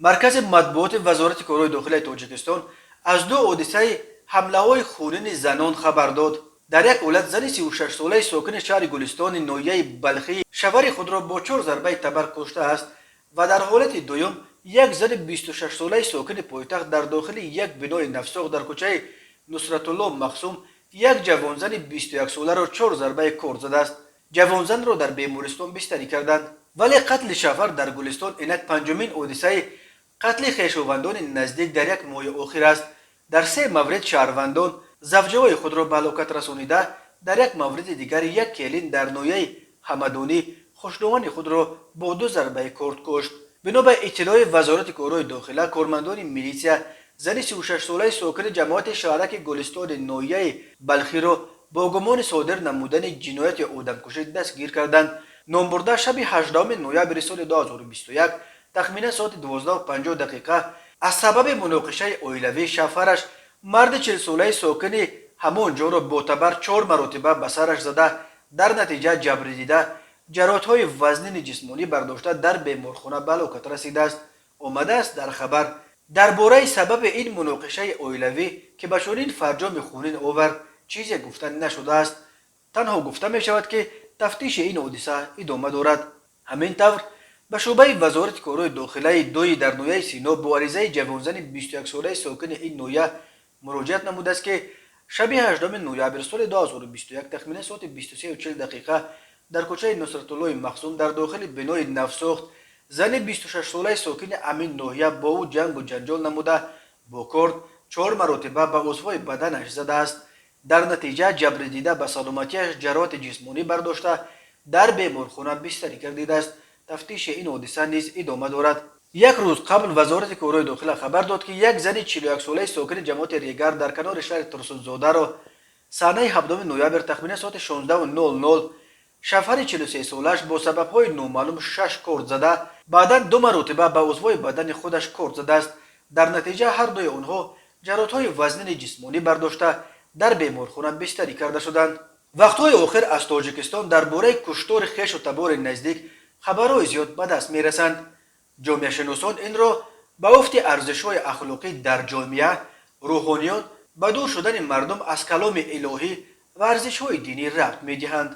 Маркази матбуоти Вазорати корҳои дохилаи Тоҷикистон аз ду ҳодисаи ҳамлаҳои хунини занон хабар дод. Дар як ҳолат зани 36-солаи сокини шаҳри Гулистони ноҳияи Балхӣ шавҳари худро бо чор зарбаи табар куштааст ва дар ҳолати дуюм як зани 26-солаи сокини пойтахт дар дохили як бинои навсохт дар кӯчаи Нусратулло Махсум як ҷавонзани 21-соларо чор зарбаи корд задааст. Ҷавонзанро дар бемористон бистарӣ карданд. Вале қатли шавҳар дар Гулистон инак панҷумин ҳодисаи қатли хешовандони наздик дар як моҳи охир аст. Дар се маврид шаҳрвандон завҷаҳои худро ба ҳалокат расонида, дар як мавриди дигар як келин дар ноҳияи Ҳамадонӣ хушдомани худро бо ду зарбаи корд кушт. Бино ба иттилои Вазорати корҳои дохила, кормандони милитсия зани 36-солаи сокини ҷамоати шаҳраки Гулистони ноҳияи Балхиро бо гумони содир намудани ҷинояти одамкушӣ дастгир карданд. Номбурда шаби 18 ноябри соли 2021 тахминан соати 12:50 дақиқа аз сабаби муноқишаи оилавӣ шавҳараш, марди 40-солаи сокини ҳамон ҷоро бо табар чор маротиба ба сараш зада, дар натиҷа ҷабрдида ҷароҳатҳои вазнини ҷисмонӣ бардошта, дар беморхона ба ҳалокат расидааст, омадааст дар хабар. Дар бораи сабаби ин муноқишаи оилавӣ, ки ба чунин фарҷоми хунин овард, чизе гуфта нашудааст. Танҳо гуфта мешавад, ки тафтиши ин ҳодиса идома дорад. Ҳамин тавр, ба шӯъбаи Вазорати корҳои дохилаи дуи дар ноҳияи Сино бо аризаи ҷавонзани 21-солаи сокини ин ноҳия муроҷиат намудааст, ки шаби 8 ноябр соли 2021 тахминан соати 23:40 дақиқа дар кӯчаи Нусратуллои Махсум дар дохили бинои навсохт зани 26-солаи сокини ҳамин ноҳия бо ӯ ҷангу ҷанҷол намуда, бо корд чор маротиба ба узвҳои баданаш задааст. Дар натиҷа ҷабрдида ба саломатиаш ҷароҳати ҷисмонӣ бардошта, дар беморхона бистарӣ гардидааст. Тафтиши ин ҳодиса низ идома дорад. Як рӯз қабл Вазорати корҳои дохила хабар дод, ки як зани 41-солаи сокини ҷамоати Регар дар канори шаҳри Турсунзодаро санаи 7 ноябр тахминан соати 16:00 шавҳари 43-солааш бо сабабҳои номаълум шаш корд зада, баъдан ду маротиба ба узвҳои бадани худаш корд задааст. Дар натиҷа ҳар дуи онҳо ҷароҳатҳои вазнини ҷисмонӣ бардошта, дар беморхона бистарӣ карда шуданд. Вақтҳои охир аз Тоҷикистон дар бораи куштори хешу табори наздик хабарҳои зиёд ба даст мерасанд. Ҷомеашиносон инро ба уфти арзишҳои ахлоқӣ дар ҷомеа, рӯҳониён, ба дур шудани мардум аз каломи илоҳӣ ва арзишҳои динӣ рабт медиҳанд.